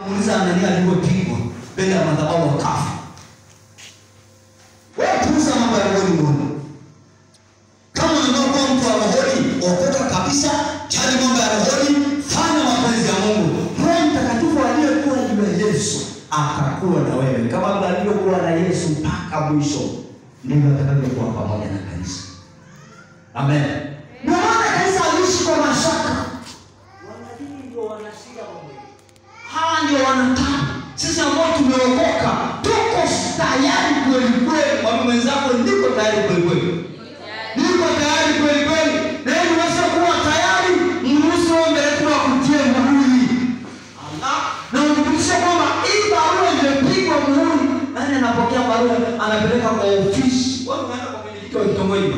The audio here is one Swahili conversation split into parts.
Muuliza Anania alipopigwa mbele ya madhabahu akafa. Wewe puuza mambo ya rohoni mwone. Kama unakuwa mtu wa rohoni, okoka kabisa, chali mambo ya rohoni, fanya mapenzi ya Mungu. Roho Mtakatifu aliyekuwa juu ya Yesu atakuwa na wewe. Kama alivyokuwa na Yesu mpaka mwisho, ndivyo atakavyokuwa pamoja na kanisa. Amen. Ndio maana kanisa haliishi kwa mashaka. Wanadini ndio wanashida kwa kweli. Hawa ndio wanataka. Sisi ambao tumeokoka tuko tayari kweli kweli. Mwambie mwenzako niko tayari kweli kweli. Niko tayari kweli kweli. Na ili uweze kuwa tayari, mruhusu Roho Mtakatifu akutie muhuri. Na uthibitishe kwamba hii barua imepigwa muhuri. Nani anapokea barua anapeleka kwa ofisi? Wewe unaenda kwa mwenyekiti wa kitongoji.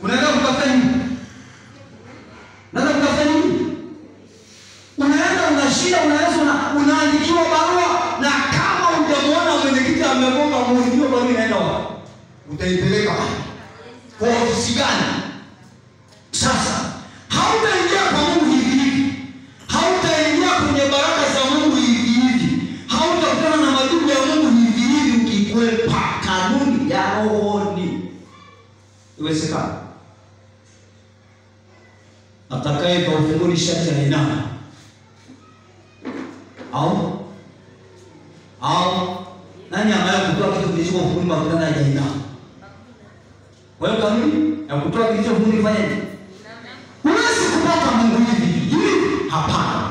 Unaenda kutafuta nini? Unaenda kutafuta nini? Unaenda unashinda, unaweza unaandikiwa barua, na kama hujamuona mwenyekiti amegonga muhuri, hiyo barua inaenda wapi? Utaipeleka wapi? Kwa ofisi gani? Sasa hautaingia kwa Mungu hivi hivi. Hautaingia kwenye baraka za Mungu hivi hivi. Hautakutana na majibu ya Mungu hivi hivi ukikwepa kanuni ya rohoni. Iwezekana. Atakaye kwa ufunguni shati ainama. Au nani ambaye kutoa kitu kilicho ufunguni makutana hajainama? Kwa hiyo kanuni ya kutoa kilicho ufunguni fanya nini? Huwezi kupata Mungu hivi hivi, hapana.